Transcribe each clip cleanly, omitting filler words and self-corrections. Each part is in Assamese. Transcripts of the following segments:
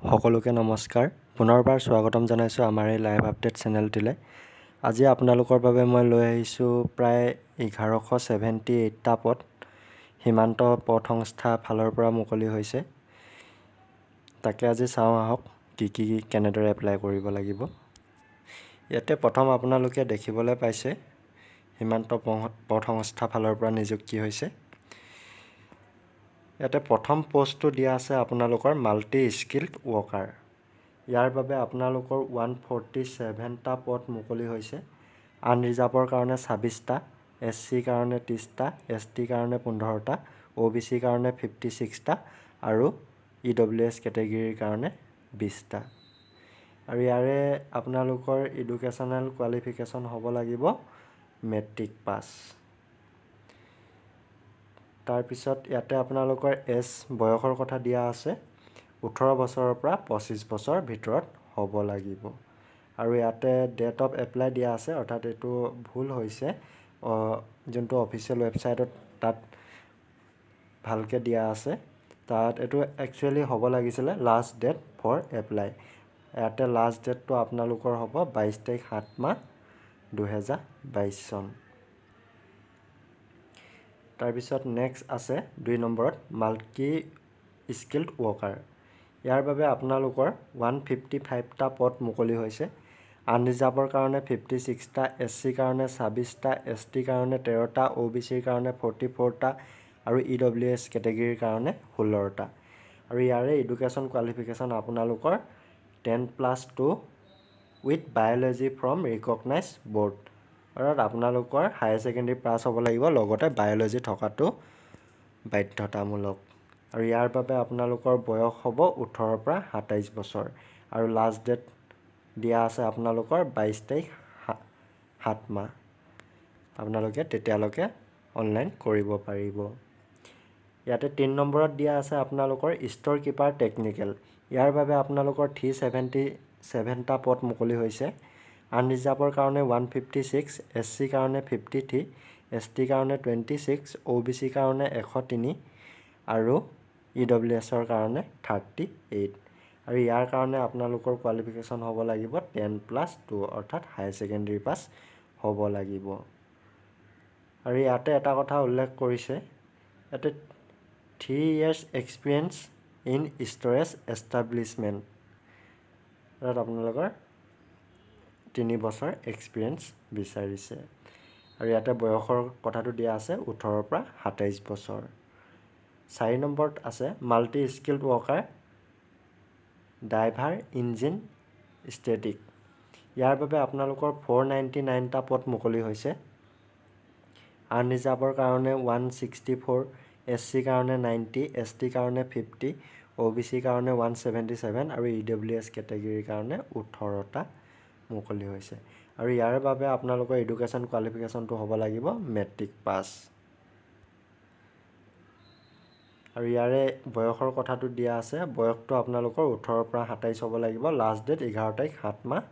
সকলোকে নমস্কাৰ। পুনৰবাৰ স্বাগতম জনাইছোঁ আমাৰ এই লাইভ আপডেট চেনেলটিলৈ। আজি আপোনালোকৰ বাবে মই লৈ আহিছোঁ প্ৰায় 1178টা পদ সীমান্ত পথ সংস্থা ফালৰ পৰা মুকলি হৈছে। তাকে আজি চাওঁ আহক, কি কি কেনেদৰে এপ্লাই কৰিব লাগিব। ইয়াতে প্ৰথম আপোনালোকে দেখিবলৈ পাইছে, সীমান্ত পথ সংস্থা ফালৰ পৰা নিযুক্তি হৈছে। ইয়াতে প্ৰথম পষ্টটো দিয়া আছে আপোনালোকৰ মাল্টি স্কিল্ড ৱৰ্কাৰ। ইয়াৰ বাবে আপোনালোকৰ 147টা পদ মুকলি হৈছে। আনৰিজাৰ্ভৰ কাৰণে 26টা, এছ চিৰ কাৰণে 30টা, এছ টিৰ কাৰণে 15টা, অ' বি চিৰ কাৰণে 56টা আৰু ই ডব্লিউ এছ কেটেগৰীৰ কাৰণে 20টা। আৰু ইয়াৰে আপোনালোকৰ এডুকেশ্যনেল কোৱালিফিকেশ্যন হ'ব লাগিব মেট্ৰিক পাছ। তাৰপিছত ইয়াতে আপোনালোকৰ এজ, বয়সৰ কথা দিয়া আছে, 18 বছৰৰ পৰা 25 বছৰ ভিতৰত হ'ব লাগিব। আৰু ইয়াতে ডেট অফ এপ্লাই দিয়া আছে, অৰ্থাৎ এইটো ভুল হৈছে। যোনটো অফিচিয়েল ৱেবছাইটত তাত ভালকৈ দিয়া আছে, তাত এইটো একচুৱেলি হ'ব লাগিছিলে লাষ্ট ডেট ফৰ এপ্লাই। ইয়াতে লাষ্ট ডেটটো আপোনালোকৰ হ'ব 22 তাৰিখ 7 মাহ 2022 চন। তাৰপিছত নেক্সট আছে 2 নম্বৰত মাল্টি স্কিল্ড ৱৰ্কাৰ। ইয়াৰ বাবে আপোনালোকৰ 155টা পদ মুকলি হৈছে। আনৰিজাৰ্ভৰ কাৰণে 56টা, এছ চিৰ কাৰণে 26টা, এছ টিৰ কাৰণে 13টা, অ' বি চিৰ কাৰণে 44টা আৰু ই ডব্লিউ এছ কেটেগৰীৰ কাৰণে 16টা। আৰু ইয়াৰে এডুকেশ্যন কোৱালিফিকেশ্যন আপোনালোকৰ 10+2 with biology from recognise board, অৰ্থাৎ আপোনালোকৰ হায়াৰ ছেকেণ্ডেৰী পাছ হ'ব লাগিব, লগতে বায়'লজি থকাটো বাধ্যতামূলক। আৰু ইয়াৰ বাবে আপোনালোকৰ বয়স হ'ব 18ৰ পৰা 27 বছৰ আৰু লাষ্ট ডেট দিয়া আছে আপোনালোকৰ 22 তাৰিখ 7 মাহ। আপোনালোকে তেতিয়ালৈকে অনলাইন কৰিব পাৰিব। ইয়াতে 3 নম্বৰত দিয়া আছে আপোনালোকৰ ষ্ট'ৰ কিপাৰ টেকনিকেল। ইয়াৰ বাবে আপোনালোকৰ 377টা পদ মুকলি হৈছে। আনৰিজাৰ্ভৰ কাৰণে 156, এছ চিৰ কাৰণে 53, এছ টিৰ কাৰণে 26, অ' বি চিৰ কাৰণে 103 আৰু ই ডব্লিউ এছৰ কাৰণে 38। আৰু ইয়াৰ কাৰণে আপোনালোকৰ কোৱালিফিকেশ্যন হ'ব লাগিব 10+2, অৰ্থাৎ হায়াৰ ছেকেণ্ডেৰী পাছ হ'ব লাগিব। আৰু ইয়াতে এটা কথা উল্লেখ কৰিছে, ইয়াতে 3 years experience in storage establishment, অৰ্থাৎ আপোনালোকৰ 3 বছৰ এক্সপিৰিয়েঞ্চ বিচাৰিছে। আৰু ইয়াতে বয়সৰ কথাটো দিয়া আছে 18ৰ পৰা 27 বছৰ। 4 নম্বৰত আছে multi skilled worker driver engine static। ইয়াৰ বাবে আপোনালোকৰ 499টা পদ মুকলি হৈছে। আনৰিজাৰ্ভৰ কাৰণে 164, এছ চিৰ কাৰণে 90, এছ টিৰ কাৰণে 50, অ' বি চিৰ কাৰণে 177 আৰু ই ডব্লিউ এছ কেটেগৰীৰ কাৰণে 18টা মুকলি হৈছে। আৰু ইয়াৰ বাবে আপোনালোকৰ এডুকেশ্যন কোৱালিফিকেশ্যনটো হ'ব লাগিব মেট্ৰিক পাছ। আৰু ইয়াৰে বয়সৰ কথাটো দিয়া আছে, বয়সটো আপোনালোকৰ 18ৰ পৰা 27 হ'ব লাগিব। লাষ্ট ডেট 11 তাৰিখ 7 মাহ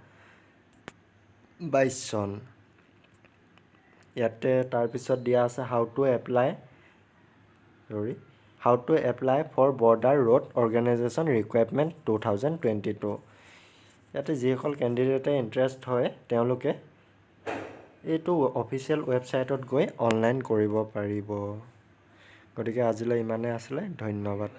22 চন। ইয়াতে তাৰপিছত দিয়া আছে how to apply, sorry, how to apply for Border Road Organisation recruitment 2022। ইয়াতে যিসকল কেণ্ডিডেটে ইণ্টাৰেষ্ট হয়, তেওঁলোকে এইটো অফিচিয়েল ৱেবছাইটত গৈ অনলাইন কৰিব পাৰিব। গতিকে আজিলৈ ইমানেই আছিলে, ধন্যবাদ।